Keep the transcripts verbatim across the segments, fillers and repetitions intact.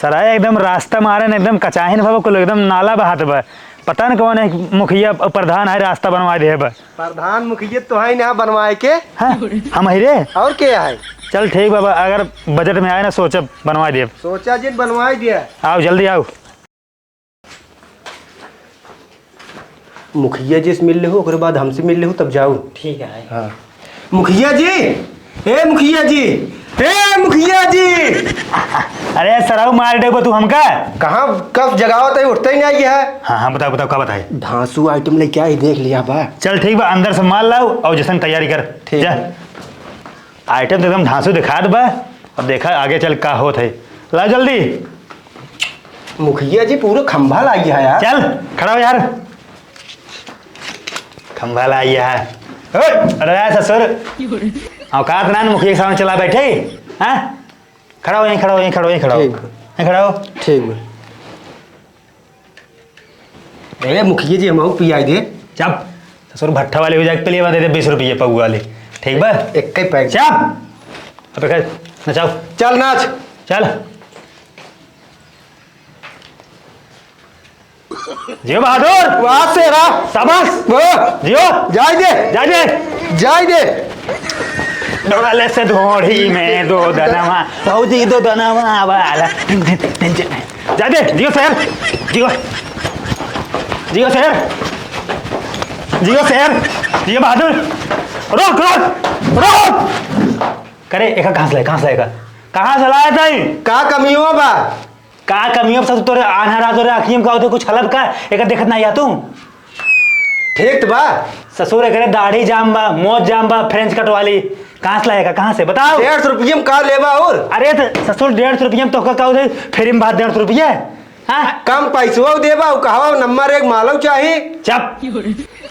सराय एकदम रास्ता मारे न, एकदम कचाहिन भवा कुल, एकदम नाला बहात बा। पता न कौन है मुखिया प्रधान है, रास्ता बनवा दे बा। प्रधान मुखिया तो है ना बनवाए के। हाँ, हम ही रे। और के है? चल ठीक बाबा, अगर बजट में आए ना सोचब बनवा देब। सोचा जिन बनवाए दिया। आओ जल्दी आओ। मुखिया जी से मिल लेहू, ओकरे बाद हमसे मिल लेहू, तब जाऊ। ठीक है। हाँ। मुखिया जी, ए मुखिया जी, ए मुखिया जी। अरे सराऊ मार देबो तू हमका। कहाँ कब जगावत है, उठते ही नहीं है। हाँ हाँ बताओ बताओ का बताए। धांसू आइटम लेके आई, देख लिया बा। चल ठीक बा, अंदर से माल लाओ और जैसन तैयारी कर। ठीक जा। है। आइटम तो एकदम धांसू दिखात बा। अब देखा आगे चल का होत है। लाओ जल्दी। मुखिया जी पूरा खंभा लाई है यार। चल खड़ा हो यार। खंभा लाई है। ओए, अरे यार ससुर। औकात ना न मुखिया के सामने चला बैठे। हाँ? खड़ा हो यहीं, खड़ा हो यहीं, खड़ा हो यहीं, खड़ा हो। ठीक। यहीं खड़ा हो। ठीक बा। ए मुखिया जी, हमहू पियाई दे। चुप। ससुर भट्ठा वाले हो जाके पिलिए दे दे बीस रुपये पौवा वाले। ठीक बा? एक ही पैक। चुप। अब एक नचाओ। चल नाच। चल। जियो बहादुर। वाह शेरा। शाबाश। वाह। जियो। जाए दे। जाए दे। जाए दे। डोले से धोड़ी में दो दनवा, भौजी दो दनवा वाला। जा दे, जियो शेर, जियो, जियो शेर, जियो शेर, जियो बहादुर। रोक, रोक, रोक। करे, एका कहाँ से लाए, कहाँ से लाए एका? कहाँ से लाए ताई? का कमियो बा? का कमियो बा? सब तोरे आन्हरा, तोरे आँखियों में का होते, कुछ हलब का? एका देखत ना या तू? ठीक त बा। ससुर, एकरे दाढ़ी जाम बा, मोछ जाम बा, फ्रेंच कट वाली। कहाँ से लाएगा? कहाँ से? बताओ। डेढ़ सौ रुपये में का लेबा और? अरे त ससुर, डेढ़ सौ रुपये में तोहका का होई? फ्री में बात डेढ़ सौ रुपये? हाँ? कम पैसवा देबा, उ कहवा नंबर एक मालव चाही। चुप,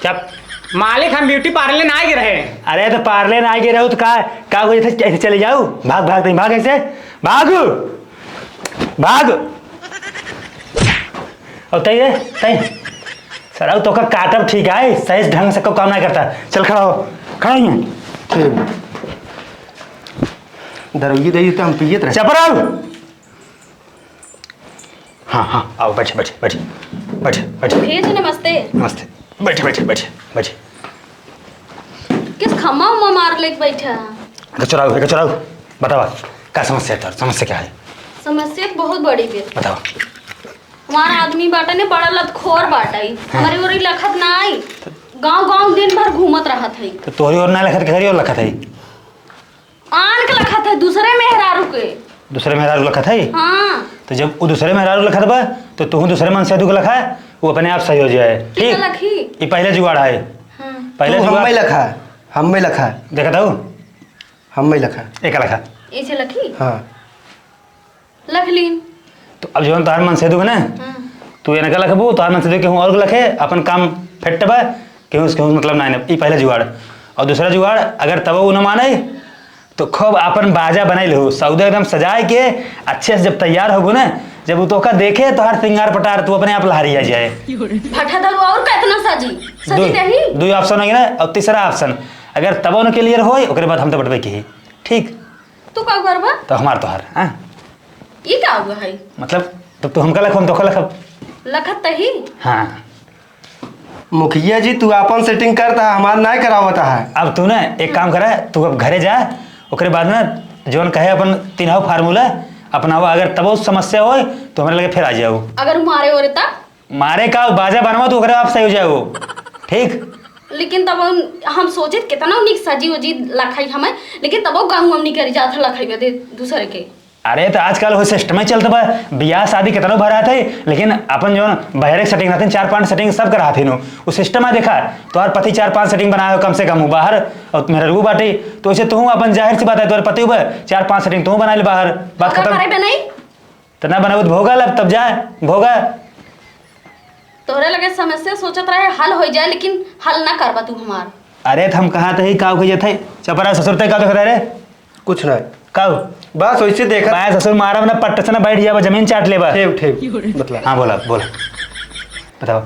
चुप। मालिक, हम ब्यूटी पार्लर ना आए रहे। अरे त पार्लर ना आए रहो त का, का हो जाता? ऐसे चले जाओ, भाग, भाग, भाग ऐसे, भाग। भाग। और तई रे, तई। सराऊ तोका काटब ठीक है, सही से ढंग से को काम ना करता। चल खड़ा हो, खड़ा हो। ठीक। दरौजी दे तो हम पियत रहे। चपराऊ। हाँ, हाँ, आओ, बैठे, बैठे, बैठे, बैठे, बैठे। भैया जी, नमस्ते। नमस्ते। बैठे, बैठे, बैठे, बैठे। किस खम्मा उम्मा मार लेके बैठा? एका चुराओ, एका चुराओ। बतावा, का समस्या है तोर? समस्या क्या है? समस्या तो बहुत बड़ी बे। बतावा। हमारा आदमी बाटा ने बड़ा लतखोर बाटा ही। हाँ। हमारे ओरी लखत ना आई। गाँव गाँव दिन भर घूमत रहत है। तो तोहरी ओर ना लखत, केकरी ओर लखत है? आन के लखत है, दूसरे मेहरारू के। दूसरे मेहरारू लखत है? हाँ। तो जब वो दूसरे मेहरारू लखत बा, तो तू दूसरे मनसेधू के लखा, वो अपने आप सही हो जाए। ठीक ठीक? है, लखी। ये पहले जुगाड़ है। हाँ। पहले तू जुगाड़। हम्मे लखा, हम्मे लखा। देखत हऊ? हम्मे लखा। एक लखा। ऐसे लखी? हाँ। लख लीन। तो अब जौन तोहार मनसेधू है ना, हाँ। तू एनका लखबू, तोहार मनसेधू केहू और के लखे, अपन काम फिट बा, केहू से केहू मतलब ना है। ई पहला जुगाड़। और दूसरा जुगााड़, अगर तब उ न माने, तो खूब अपन बाजा बनाई लेहू, सौदा एकदम सजाए के, अच्छे से जब तैयार होबू ना, जब उ तोका देखे, तोहार सिंगार पटार, तू अपने आप लहरिया जाए। भट्ठा दारू और कितना सजी? सजी दो, नहीं? दो ऑप्शन हो गया ना, और तीसरा ऑप्शन, अगर तब उन्हें क्लियर होए, ओकरे बाद हम तो बटबे की। ठीक? तू का करबा? तो हमार तोहार, हाँ? ई का हुआ है? मतलब, तब तू हमका लखब, हम तोका लखब। लखत तही? हाँ। मुखिया जी, तू आपन सेटिंग करता है, हमार नाय करावता है। अब तू ना एक काम करा, तू अब घरे जा, ओकरे बाद में जौन कहे अपन तीनों फार्मूला अपनावा, अगर तबो समस्या होए, तो हमरे लगे फिर आ जाओ। अगर मारे ओरे तब? मारे का, बाजा बनवा, तो ओकरे आप सही हो जाओ। ठीक? लेकिन तब हम, हम सोचे कितना नीक सजी उजी लखाई हमें, लेकिन तबो गाँव हम नहीं करी जात लखाई बदे दूसरे के। अरे, तो आजकल वो सिस्टम ही चलत बा, बियाह शादी कितनो भरात है, लेकिन अपन जौन बहरे के सेटिंग रहते हैं, चार पांच सेटिंग सब करात है नु, वो सिस्टम है। देखा, तोहार पति चार पांच सेटिंग बनाए हो कम से कम, वो बाहर, और मेहररू बाटे, तो वैसे तू अपन, जाहिर सी बात है, तोहर पति हुआ, चार पांच सेटिंग तू बना ले बाहर, बात अगर खत्म। हमारे पे नहीं? तो ना बनावे तो भोगा लब, तब जा, भोगा। तोहरे लगे समस्या सोचत रहे हल हो जाए, लेकिन हल ना करबा तू हमार। अरे, तो हम कहा थे, का हो जाते? चपरा ससुर ते का देखत रहे? कुछ ना। का हो? बस वैसे देखत। मैं ससुर मारा, ना पट्ट से ना बैठ जाबा, जमीन चाट लेबा। ठेव, ठेव। मतलब। हाँ, बोला, बोला। बताओ।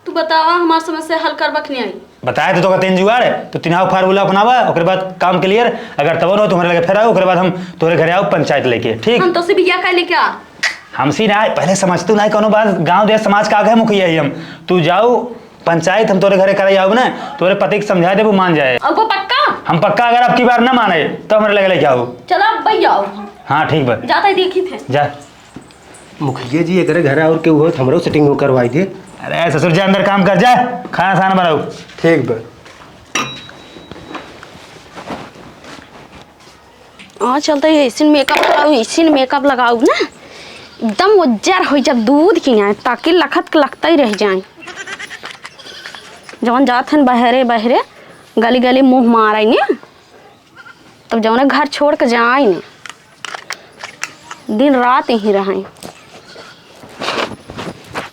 तू बतावा, हमार समस्या हल करबा कि नहीं आई? बताए तो, तोका तीन जुगाड़ है, तो तीनों फार्मूला अपनावा, ओकरे बाद काम क्लियर। अगर तब न हो, तुम्हारे लगे फिर आओ, ओकरे बाद हम तोहरे घरे आओ पंचायत लेके, ठीक? हम तो से बिया कर लेके आ। हमसे ना, पहले समझतू ना कौनो बात, गाँव देश समाज का आगे मुखिया ही हम। तू जाओ पंचायत, हम तोरे घरे करे जाओ ना, तोरे पति के समझा देबू, मान जाए। अब वो पक्का? हम पक्का, अगर अब की बार ना माने तो हमरे लगे लेके आओ। चलो अब भैया आओ। हाँ ठीक बा। जाता ही देखी थे। जा। मुखिया जी, एकरे घरे और केहू हो तो हमरो सेटिंग करवाई दे। अरे ससुर, जा अंदर काम कर, जा, खाना साना बनाओ। ठीक बा। हाँ, चलते ही ऐसे मेकअप लगाओ, ऐसे मेकअप लगाओ ना, एकदम उज्जर हो जब दूध की ना, ताकि लखत के लखता ही रह जाए। जवन जात हन बहरे बहरे, गली गली मुँह मारे ने, तब जौने घर छोड़ के जाए ने, दिन रात यहीं रहे।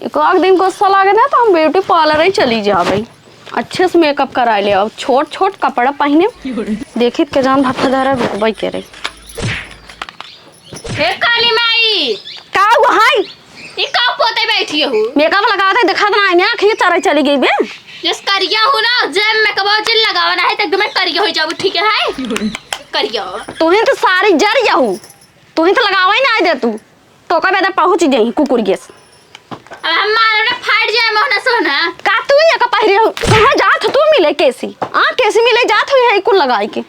एक आध दिन गुस्सा लागे ना, तो हम ब्यूटी पार्लर ही चली जाबे, अच्छे से मेकअप कराए ले। अब छोट छोट कपड़ा पहने, देखित के जान भट्टा धरा रुकबे करे। हे काली माई, का हुआ है? ई का पोते बैठी हो? मेकअप लगावत है, दिखात ना आईने, आँखी चरे चली गई बे। जस करिया हो ना, जब मेकअप जिन लगावा ना है, तो एकदम करिया हो जाबू, ठीक है? करिया। तुही तो सारी जर जाहू, तुही तो लगावा ही ना दे तू, तो का बेटा पहुँच जाई कुकुर गेस। अब हम मारो ना फाट जाए मोहना सोना। का तू ये का पहिरे हो? कहाँ जात हो तू मिले केसी? आ, केसी मिले जात हो है कुल लगाई के।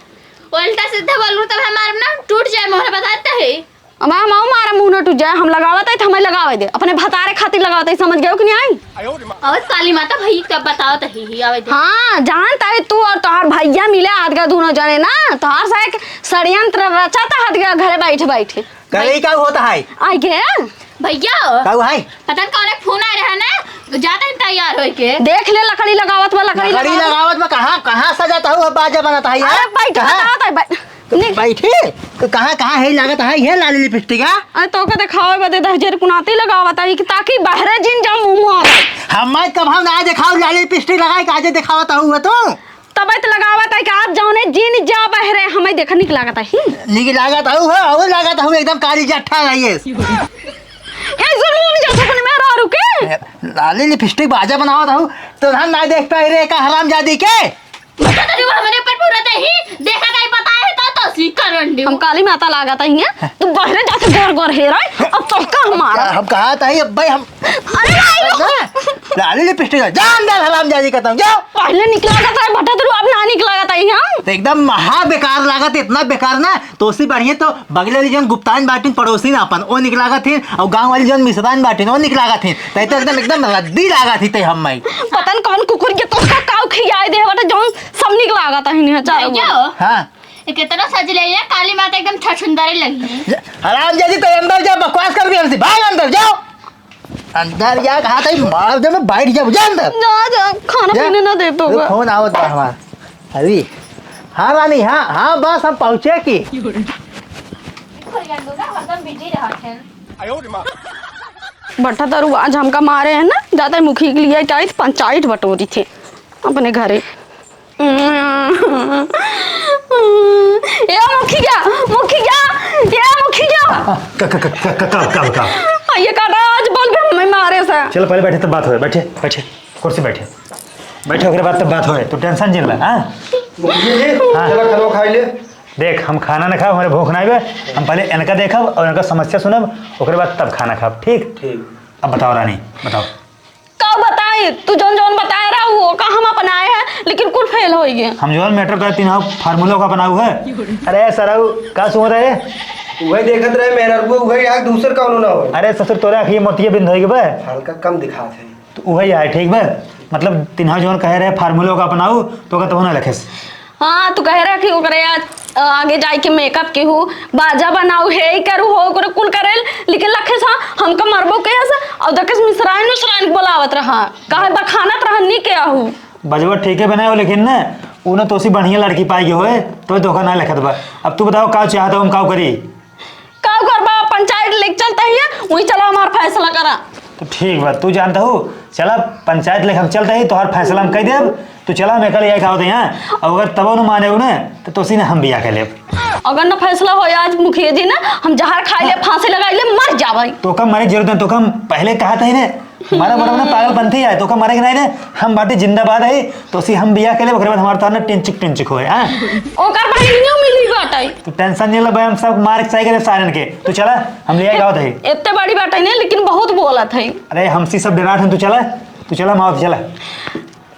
उल्टा सीधा बोलू तब हमार ना टूट जाए मोहना, बताते है। अब हम आऊ मारा मुंह न टूट जाए, हम लगावत है तो हमें लगावे दे, अपने भतारे खातिर लगावत है, समझ गयो कि नहीं आई? और काली माता भाई का बताओ तो ही, ही आवे दे। हाँ, जानता है तू और तोहार भैया मिले आज का दोनों जने ना, तोहार से एक षड्यंत्र रचा था हट गया घरे बैठ बैठ। कहीं का होता है? आई के? भैया। का है? पता न कौन एक फोन आ रहा ना, जाते हैं तैयार होके। देख ले लकड़ी लगावत बा, लकड़ी लकड़ी लगावत। लगावत बा, कहाँ, कहाँ सजाता हूँ, बाजा बनाता है यार? अरे बैठ, कहाँ? बतावत है, बै-, तो निक- बैठी, तो कहाँ, कहाँ है लागत है ये लाली लिपस्टिक, हाँ? अरे तो का दिखावे बदे दहजर कुनाती लगावत है कि ताकि बहरे जिन जा मुंह मार। हमारे कब हम ना दिखाओ लाली लिपस्टिक लगाए, काजे दिखावत हूँ तू? तबै त लगावत है कि आप जौने जिन जा बहरे, हमें देख निक लागत है। निक लागत हूँ, हो, हो लागत हूँ, एकदम काली जट्ठा है ये। ए, जुनून जा अपने मेहरारू के। लाली लिपस्टिक बाजा बनावत हूँ, तो हम ना देख पाए रे का हरामजादी के। बता दे, वो हमारे ऊपर पूरा दही, देखा कहीं पता है तो, तो सी करन दियो। हम काली माता लागत है, तू बहरे जाके गोर गोर हेरा, अब तो का हमारा। हम कहा था, अब भाई हम अरे भाई! ना, लाली लिपस्टिक है, जा अंदर हरामजादी करता हूँ, जाओ। पहले निक लागत रहे भट्टा तुरु, अब ना निक लागत है हम। तो एकदम महा बेकार लागत, इतना बेकार ना, तो उससे बढ़िया तो बगले वाली जौन गुप्तान बाटिन पड़ोसी ना अपन, वो निक लागत ही, और गाँव वाली जौन मिसरान बाटिन, वो निक लागत ही। तै तो एकदम, एकदम रद्दी लागत ही तै हम माई। पता न कौन कुकुर के तोहका काऊ खियाए दे बटे, जौन सब निक लागत है नहीं चारों भैया। हाँ। ये कितना सज ले है, काली माता एकदम छछुंदरे लगी है। हरामजादी, तै अंदर जा, बकवास कर भी हमसे, भाग अंदर, जाओ। अंदर जा, कहा था, मार दे, मैं बैठ जा, जा अंदर। जा, जा, खाना जा। पीने ना दे तो वो का। फोन आवत बा हमार। अरे, हाँ रानी, हाँ, हाँ, बस हम पहुँचे की। हरदम बिजी रहत हैं। बट्ठा दारू आज हमका मारे हैं ना, जाता है मुखी के लिए क्या इस पंचायत बटोरी थे अपने घरे। ए मुखिया, मुखिया, ए मुखिया। क-, क-, क-, क-, क-, कब, कब, कब? आ, ये काटा आज बोल के हमें मारे से। चलो पहले बैठे तब बात होए, बैठे, बैठे, कुर्सी बैठे, बैठे ओकरे बाद तब बात होए, तू टेंशन जिन ले, हाँ? मुखिया जी, हाँ। चलो खाना खा ले। देख, हम खाना ना खाब, हमरे भूख ना आइबे, हम पहले इनका देखब और इनका समस्या सुनब, ओकरे बाद तब खाना खाब, ठीक? ठीक। अब बताओ रानी, बताओ। का बताई, तू जौन जौन बताए रहा वो का हम अपनाए हैं, लेकिन कुल फेल हो गए। हम जौन मैटर करती ना फार्मूला का बनाऊ है। अरे सरऊ, का सुन रहे? वही देखत रहे मेहररुआ, वही आग, दूसर कौनो ना हो। अरे ससुर, तोरे आँखी मोतिया बिंद होई के बा। हल्का कम दिखात है। तो वही आए, ठीक बा? मतलब तिन्हा जौन कहे रहे फार्मूला का अपनाऊ, तो का तब ना लखेस। हाँ, तू कहे रहा कि ओकरे आज, अ, आगे जाए के मेकअप के हो, बाजा बनाऊ, हे ही करू हो, ओकरे कुल करेल, लेकिन लखेस हाँ, हमका मरबो के हस, और देखस मिसराइन, मिसराइन बोलावत रहा, काहे बखानत रहा, नी के आहू। बजवा ठीके बनाए हो, लेकिन ना, ऊ ना तोसी बढ़िया लड़की पाई के होए, तो धोखा ना लखत बा। अब तू बताओ, का चाहत हो, हम का करी? का करबा, पंचायत लेके चलता ही है, वही चला हमार फैसला करा। तो ठीक बा, तू जानता हो, चला पंचायत लेके हम चलता ही, तोहार फैसला हम कह देब, तू चला हम एकल यही खावत यहाँ, और अगर तबो न माने हो ना, तो तोसी ने हम बिया कर लेब। अगर न फैसला हो आज मुखिया जी ना, हम जहर खाई ले, फांसी लगाई ले, मर जाबे। तो कम मरे जरूरत है, तो कम पहले कहा था ही ने, हमारा बड़ा बड़ा पागलपंथी है, तोका मरे के नाहीं रे, हम बाटी जिंदाबाद है, तोसी हम बियाह के लिए, ओकरे बाद हमार तोर ना टिंचिक टिंचिक होए, हाँ? ओकर बहिनियो मिली बाटे। तू tension नहीं ले भाई, हम सब मार के सही करे सारन के। तू चला, हम ले आए गाँव दही। इतने बड़ी बाटे नहीं, लेकिन बहुत बोलत है। अरे, हमसी सब डरात हैं, तू चला, तू चला, माओ, तू चला।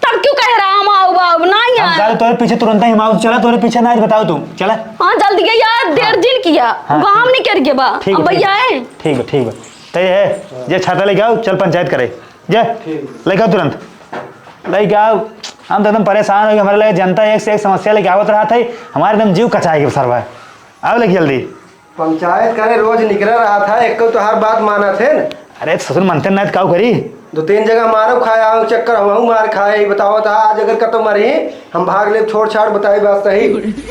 तब क्यों कह रहा हम आउब, आउब, नहीं हम यार। गाड़ी तोरे पीछे तुरंत ही हम आउब, चला, तोरे पीछे ना बताओ तू, चला। हाँ, जल्दी गया, देर हाँ। दिन किया, हाँ, गाँव ठीक। नहीं कर गया बा, ठीक अब बा, ठीक भैया बा। है। ठीक बा, ठीक बा। तय है, जे छाता लेके आओ, चल पंचायत करे। जे, ठीक। लेके आओ तुरंत। लेके आओ। हम तो एकदम परेशान हो गए, हमारे लगे जनता एक से एक समस्या लेके आवत रहा था, हमारे एकदम जीव कचाए के सरवा। आओ लेके जल्दी। पंचायत करे रोज निकरा रहा था, एक तो हर बात माना थे न। अरे ससुर मनते नहीं तो काऊ करी? दो तीन जगह मारो खाए, आओ चक्कर हम मार खाए, बताओ था आज अगर कतो मरी, हम भाग ले छोड़ छाड़ बताए बात सही।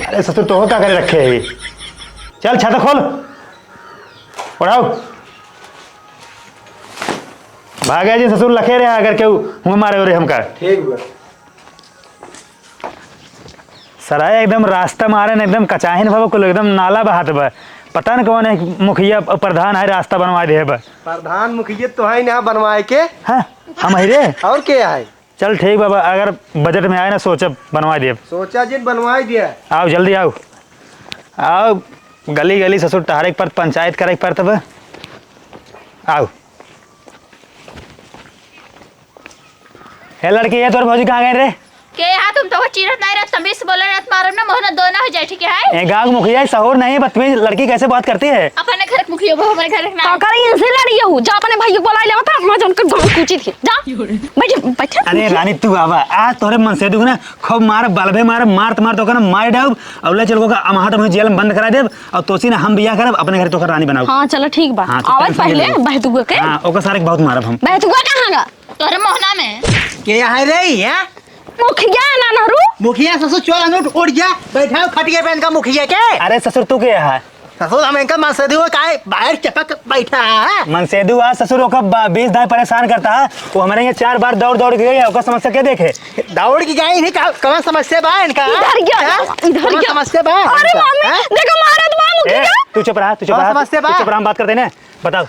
अरे ससुर तो का करे रखे है? चल छाता खोल, उड़ाओ। भागे जी ससुर लखे रहे अगर केहू हुआ मारे हो रे हमका। ठीक बा। सराय एकदम रास्ता मारे न एकदम कचाहिन भव कुल एकदम नाला बहात बा। पता न कौन है मुखिया प्रधान है रास्ता बनवा दे बा। प्रधान मुखिया तो है ना बनवाए के। हाँ, हम ही रे। और के है? चल ठीक बाबा, अगर बजट में आए ना सोचब बनवा देब। सोचा जिन बनवाई दिया। आओ जल्दी आओ। आओ गली गली ससुर टहरे के परत, पंचायत करे के परत बा। आओ। हे लड़की, ये तोर भौजी कहाँ गए रे? के यहाँ तुम तो चिन्हत नहीं रहत, तमीज से बोले रहत, मारब ना, मोहना दोना हो जाए, ठीक है? ए गाँव के मुखिया है, सहूर नहीं, बदतमीज लड़की कैसे बात करती है? अपने घर के मुखिया, वो हमारे घर के ना। का करे इनसे लड़ी हो? जा अपने भाई को बुला ले, बता, मैं उनका गाँव कूची थी। जा। बैठ, बैठ। अरे रानी, तू आवा, आज तोरे मनसेदू ना खूब मार, बलबे मार, मारत मारत ओकर मार डाउब, और ले चल ओकर अमाहत में जेल में बंद करा देब, और तोसी ना हम बियाह करब, अपने घर तोकर रानी बनाउब। हाँ, चलो ठीक बा। हाँ, तो आवत tension पहले ले। बहतुआ के। हाँ, ओकर सारे के बहुत मारब हम। बहतुआ कहाँ गा? तोरे मोहना में। के है रे, ये? मुखिया ना नहरू। मुखिया ससुर चोर अनूठ उठ जा, बैठाओ खटिया पे इनका मुखिया के। अरे ससुर, तू के है? ससुर, हम इनका मनसेदू है, काहे बाहर चपक बैठा है? मनसेदू आज ससुर ओका बा-, बीस दाई परेशान करता है। वो हमारे यहाँ चार बार दौड़ दौड़ के गई है, ओका समस्या क्या देखे? दौड़ के गई नहीं, का, कौन समस्या बा इनका? इधर क्या? हैं? इधर कौन क्या? समस्या बा अरे इनका? मम्मी, हैं? देखो मारत बा ए, मुखिया। तू चुप रहा, तू चुप कौन रहा, समस्या बा? तू चुप रहा, हम बात करते हैं ना। बताओ।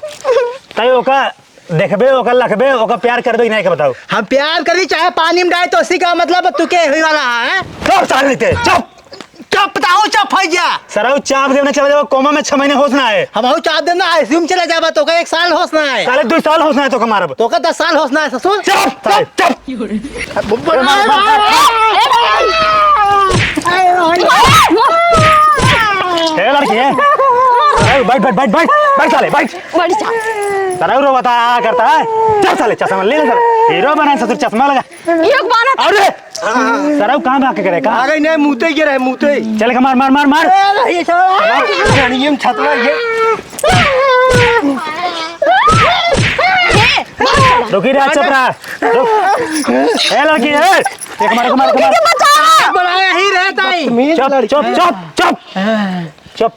तय ओका देखबे, ओका लखबे, ओका प्यार करबे कि नहीं के बताओ। हम प्यार करी चाहे पानी में डाले तो उसी का मतलब तू के हुई वाला है? चुप साले ते, चुप। चुप बताओ, चुप हो जा। सरऊ चाप देवने चला जाओ, कोमा में छह महीने होश ना आए। हम हऊ चाप देना, आईसीयू में चला जाबा, तो का एक साल होश ना आए। साले दो साल होश ना आए, तो का मारब। तो का दस साल होश ना आए, ससुर। चुप, साले, चुप। ए, लड़की है। सरऊ, बैठ, बैठ, बैठ, बैठ, बैठ साले, बैठ। बैठ जा। सरऊ रो बता करता है। चल साले, चश्मा ले ले साले। हीरो बना है, ससुर चश्मा लगा। ये बात अरे! सरऊ कहाँ भाग के करे, कहाँ? आ गई नहीं, मुते गिरे है, मुते। चल के मार, मार, मार, मार। ए, नहीं, साला। गाड़ियों में छतरा ये। रुकी रे, चुप रहा। रुक। ए, लड़की, ए! एक मार, एक मार, एक मार। बड़ा यही रहता है। बदतमीज चुप, लड़की। चुप, चुप, चुप। चुप।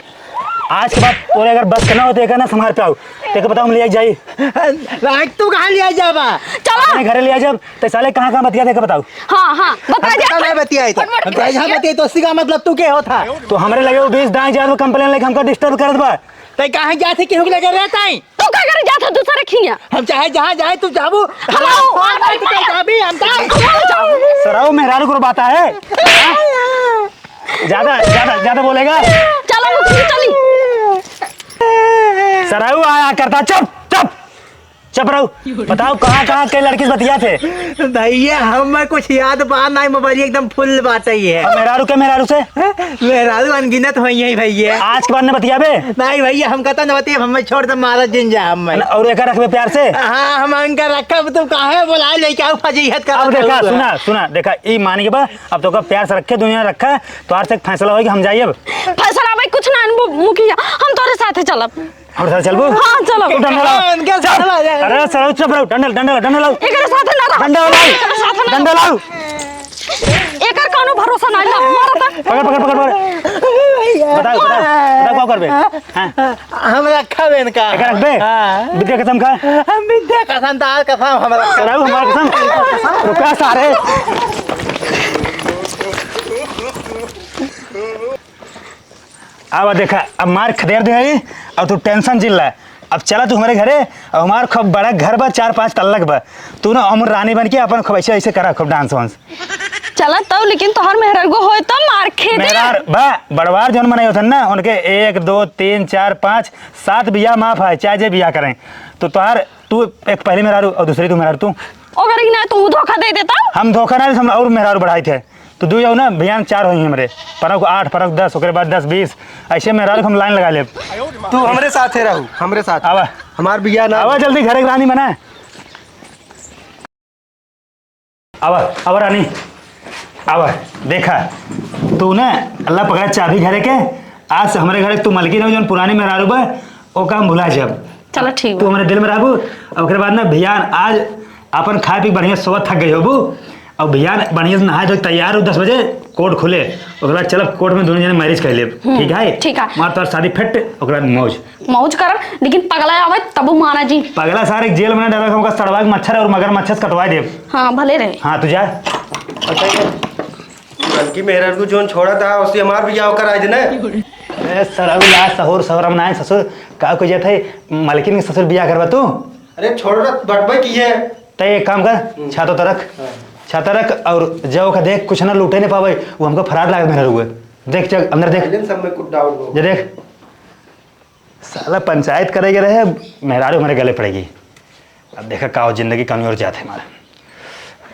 आज के बाद तोरे अगर बस के ना हो तो एक ना संभाल पे आओ। तेरे को बताओ हम ले जाई। रात तू कहाँ ले जाबा? चला। अपने घरे ले जाब। ते साले कहाँ कहाँ बतिया देके बताओ। हाँ, हाँ, बता हम दे। कहाँ बतिया है तो? फटफट। हम तो यहाँ बतिया तो उसी का मतलब तू के होता? तो हमरे लगे वो बीस दाई जाब कंप्लेन लेके हमका डिस्टर्ब करत बा। ते कहाँ जाते केहू के लगे रहता है? तू का करे जात है दूसरे खिया? हम चाहे जहाँ जाए तू जाबू। हम आओ, कौन आओ, बात पे जाबी हम जाए। सरऊ मेहरारू को बात है। ज्यादा, ज्यादा, ज्यादा बोलेगा। चलो, मुखिया, चली। सरऊ आया करता, चुप, चुप, चुप रहो। बताओ, कहाँ, कहाँ के लड़की से बतिया थे? भैया, हमें कुछ याद बा नहीं, मोबाइल एकदम फुल बात ही है। अब मेहरारू के, मेहरारू से? मेहरारू अनगिनत होई है भैया। आज के बाद न बतियाबे? नहीं भैया, हम कहता न बतिया, हमें छोड़ दे, मारा जिन जा हमें। और एका रखबे प्यार से? हाँ, हम इनका रखब, तू काहे बोला, लेके आओ, फजीहत कर अब देखा, सुना, सुना, देखा, ई मान के बा, अब तो का प्यार से रखे, दुनिया रखा, तोहार से एक फैसला होई कि हम जाई अब। फैसला भाई कुछ ना, अनबू मुखिया, हम तोरे साथे चलब। हमरे साथे चलबू? हाँ, चलो। तू डंडा लाओ। हाँ, उनके साथ चल। आ जाए। अरे, सरऊ चुप रहो, डंडा, डंडा, डंडा लाओ। एकरे साथे ना रहो। डंडा लाओ। एकरे साथे ना रहो। डंडा लाओ। एकर कौनो भरोसा ना, ला, मारो तो। पकड़, पकड़, पकड़, पकड़। भैया। बताओ, बताओ, बताओ, का करबे? हाँ? हम रखब इनका। एका रखबे? हाँ। विद्या कसम खा। हम विद्या कसम, दाल कसम, हम रखब। सरऊ, हमार कसम। रुका सारे। अब देखा, अब मार खदेर दे है, अब तू tension जिन ला। अब चला तू हमरे घरे, अब हमार खूब बड़ा घर बा, चार पाँच तल्लक बा। तू ना अमर रानी बन के अपन खूब ऐसे, ऐसे करा, खूब dance वांस। चला तब, लेकिन तोहर मेहरारू होए तो मार खे दे। मेहरार बा, बड़वार जौन मनई होतन ना, उनके एक, दो, तीन, चार, पाँच, सात बियाह माफ है, चाहे जे बियाह करें। तो तोहार, तू एक पहली मेहरारू और दूसरी तू मेहरारू तू। अगर ही ना तू धोखा दे देता। हम धोखा ना दे, हम और मेहरारू बढ़ाई थे। तो दू जाओ ना, बिहान चार होई हमरे, परक आठ, परक दस, ओकरे बाद दस, बीस, ऐसे मेहरारू हम line लगा लेब। तू हमरे साथे रहू, हमरे साथ। आवा। हमार बियाह ना आवा जल्दी, घरे के रानी बना। आवा, आवा रानी, आवा। देखा, तू ना अल्लाह पकड़ा चाबी घरे के। आज से हमरे घरे तू मलकिन हो, जौन पुरानी मेहरारू बा, ओका हम भुला जाब। चला ठीक तू बा। हमरे दिल में रहबू। और ओकरे बाद ना बिहान आज अपन खाए पी के बढ़िया सोवत थक गई होबू। और बिहान बढ़िया से नहाए धोए तैयार हो, दस बजे court खुले। ओकरे बाद चलब court में, दोनों जने marriage कर लेब। हम्म, ठीक है? ठीक है। मार तोर शादी फिट, ओकरे बाद मौज। मौज करब, लेकिन पगला आवे तबो माना जी। पगला सारे जेल में ना डालक, हमका सड़वा के मच्छर और मगरमच्छ से कटवा देब। हाँ, भले रहे। हाँ, तू जा। अच्छा, ये बल्कि मेहरारू जौन छोड़ा था, उससे हमार बियाह कराए देना। ए, सर, अभी लाज सहूर, सहूर हम नाय ससुर, का को जे थे, मलकिन के ससुर बियाह करबा तू? अरे, छोड़ रहा, बटबे की है। तै एक काम कर, हम्म। छातो तरक, हाँ। छाता रख और जाओ का देख, कुछ ना लूटे नहीं पावे, वो हमको फरार लागत मेहरारू हुए। देख, चल, अंदर देख। Silence सब में कुछ doubt हो। जे देख। साला पंचायत करे के रहे, मेहरारू हमारे गले पड़ेगी। अब देखा का हो, जिंदगी कमी और जात है हमारा।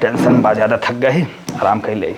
Tension बा ज्यादा, थक गए, आराम कर ले।